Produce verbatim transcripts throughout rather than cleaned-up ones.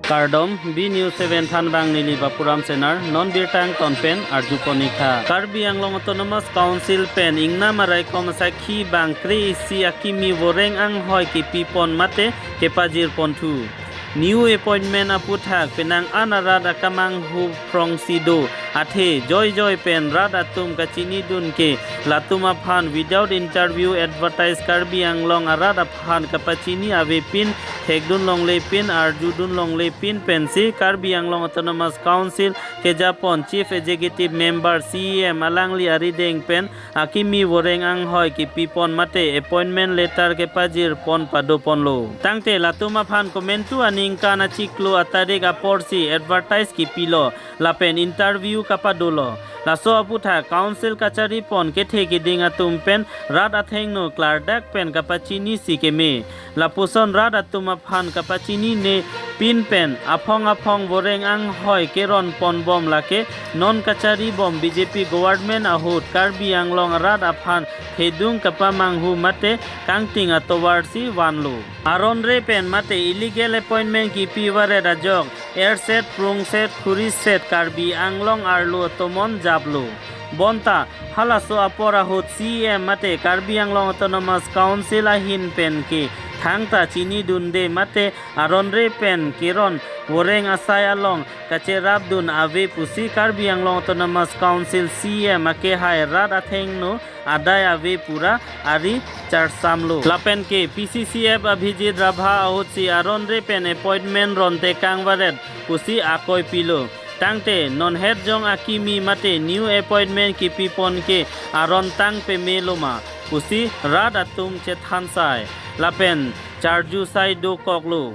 Kardom, B News seven thanbang neli Bapuram Senar, non birta angton pen arjupon ik tha. Karbi Anglong Autonomous Council pen ingnam araikom asakhi bang kre-isi akimi voreng anghoi kepipon mate kepajirponthu. New appointment aputhak penang an arat akamanghu phrongsi do, athe joijoi pen rat atum kachinidun ke latum aphan without interview advertise Karbi Anglong arat aphan kapachini avepin, thekdun longlepin, arjudun longlepin pensi Karbi Anglong Autonomous Council kejapon Chief Executive Member, C E M alangli arideng pen akimi voreng anghoi kepipon mate appointment letter kepajirpon padoponlo. Tangte latum aphan komantu aningkan achiklo atarik aporsi advertise kepilo lapen interview kapadolo. Laso aputhak Council kacharipon kethe keding atum pen rat athengno klardak pen kapachinisi keme. Lapuson rat atum aphan kapachininepin pen aphong aphong voreng anghoi keronponbom lake non kacharibom B J P government ahut Karbi Anglong arat aphan thedung kapamanghu mate kangting atovarsi vanlo. Aronre pen mate illegal appointment kipi varet ajok erset prungset khuriset Karbi Anglong arlo tomon japlo. Bonta halaso apor ahut C E M mate Karbi Anglong Autonomous Council ahin pen ke thangta chinidunde mate aronre pen keron voreng asai along kacherapdun ave pusi Karbi Anglong Autonomous Council C E M akehai rat athengno adai ave pura ari charsamlo. Lapen ke P C C F Abhijit Rabha ahutsi aronre pen appointment rontekang varet pusi akoi pilo. Tangte non hetjong akimi mate new appointment kipipon ke aron tang peme loma pusi rat atum chethansai lapen charjusai dokoklo.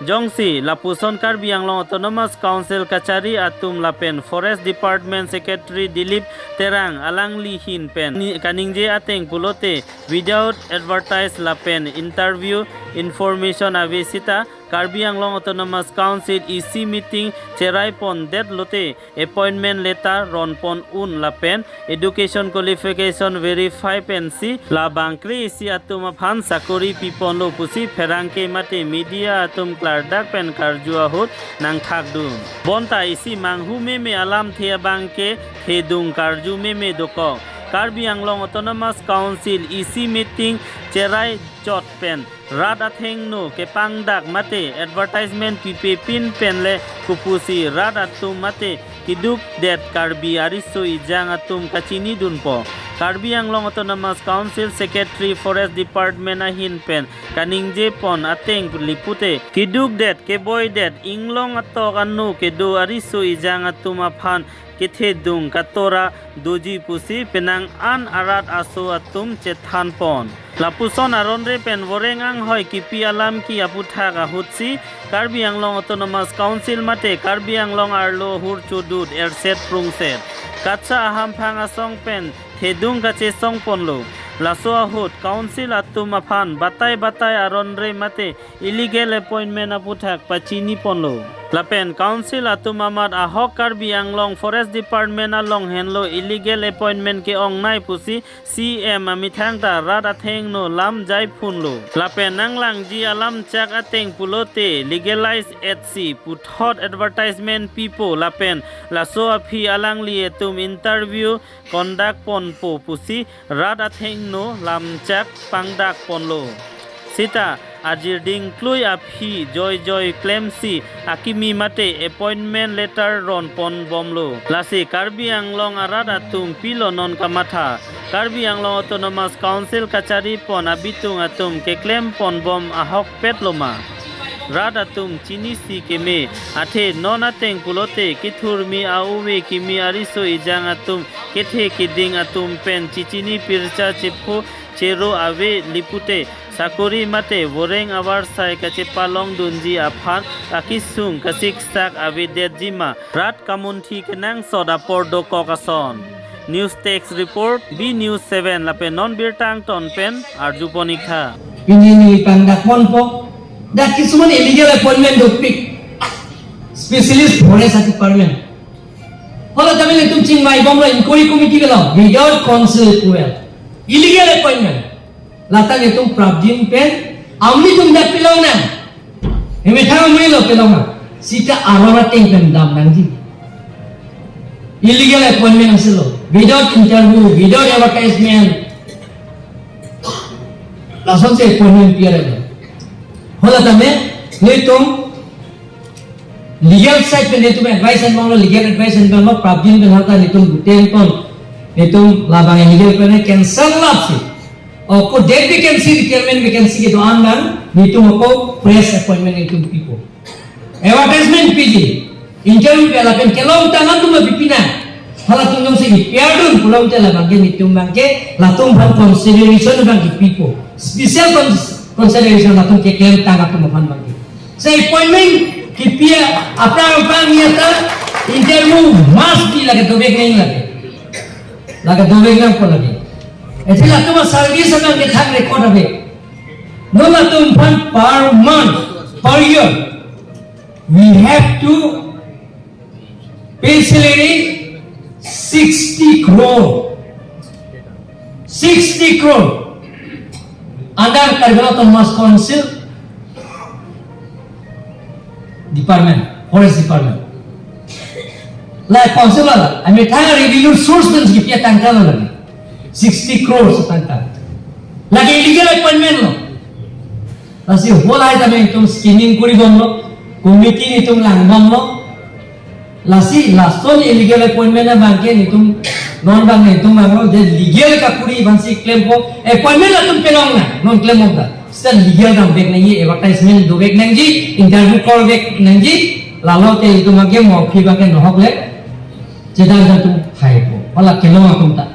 Jongsi lapuson Karbi Anglong Autonomous Council kachari atum lapen Forest Department Secretary Dilip Terang alangli hin pen ni-, kaningje ateng pulote without advertise lapen interview information ave sita Karbi Anglong Autonomous Council E C meeting cheraipondet lote appointment letter ronpon un lapen education qualification verify pensi labang kre-isi atum aphan sakori piponlo pusi pherangke mate media atum klardak pen karju ahut nangthakdun. Bonta isi manghu meme alamthe abang ke thedung karju meme dokok. Karbi Anglong Autonomous Council E C meeting cherai chot pen rat athengno kepangdak mate advertisement pipepin pen le kopusi rat atum mate kedukdet Karbi ariso ejang atum kachinidunpo. Karbi Anglong Autonomous Council Secretary Forest Department ahin pen kaningjepon ateng lipute kedukdet keboidet inglong atok ano kedo ariso ejang atum aphan kethedung katora doji pusi penang an arat aso atum chethanpon. Lapuson aronre pen voreng anghoi kipi alam ki aputhak ahutsi Karbi Anglong Autonomous Council mate Karbi Anglong arlo hurchodut erset prungset katsa ahamphang asong pen thedung kachesongponlo. Laso ahut Council atum aphan batai batai aronre mate illegal appointment aputhak pachiniponlo. Lapen Council atum amat ahok Karbi Anglong Forest Department along henlo illegal appointment ke-ongnei pusi C M amethang ta rat athengno lam jaiphunlo. Lapen nanglangji alamchak ateng pulote legalize etsi puthot advertisement pipo lapen laso aphi alangli atum interview conduct ponpo pusi rat athengno lamchak pangdakponlo. Sita ajirding klui aphi joijoi klemsi akimi mate appointment letter ronponbomlo. Lasi Karbi Anglong arat atum pilo non kamatha. Karbi Anglong Autonomous Council kacharipon abitung atum keklemponbom ahokpet loma. Rat atum chinisi keme, athe non ateng pulote kethurmi a-uve kimi ariso ejang atum kethe keding atum pen chichini pircha chepho chero ave lipute sakori mate voreng avarsai kachepalongdunji aphan akisung kasiksak avedetji ma rat kamunthi kenangsot apor dokok ason. News Desk Report, B News seven lapen non birta angton pen arjupon ik tha. Pini neli pangdakponpo, dak kisuman illegal appointment dopik, specialist forest department. Hala tame nelitum chingvaibomlo inquiry committee ke lo, without council approval. Illegal appointment. Lata nelitum prapjin pen, amni atum dak pilongnang. Emethang amnilo pilongnang. Sita arora ateng pen dam nangji. Illegal appointment asilo. Without interview, without advertisement. Lason si appointment pi-arlo. Hala tame, nelitum legal side pen nelitum advice enbomlo, legal advice enbomlo, prabjin pen halta nelitum buten ton. Nelitum labang illegal pen cancel lap si. Ako date vacancy, retirement vacancy kedo-an abang, nelitum ako fresh appointment nelitum pipo. Advertisement piji, interview pi lapen kelongtang atum pipi nang. Halatum jongsi pi-ardun pulote labang ke nelitum abang ke, latum aphan consideration abang ke pipo. Special cons-, consideration latum ke kelongtang atum aphan abang ke. Sa appointment kipi aphrang aphrang ni ata interview must be lake dovek nangji lake. Lake dovek nangpo lake. Ete latum a-service abang ke thang record ave. Non latum aphan per month, per year, we have to pay salary sixty crore. Sixty crore. Under Karbi Anglong Autonomous Council Department, Forest Department. La council la, amethang revenue source pen kipi atangka lo lake. Sixty crores atangka. Lake illegal appointment lo. Lasi halahai tame nelitum screening koribomlo, committee nelitum langbomlo. Lasi lason illegal appointment abang ke nelitum non abang nelitum abang lo, je legal kakuri abang si klempo, appointment latum pelong nang, non klembom ta. Seta legal dam vek nangji, advertisement dovek nangji, interview call vek nangji, lalote nelitum abang ke mo aphi abang ke nohok le, chedang atum haipo. Hala kelong atum ta.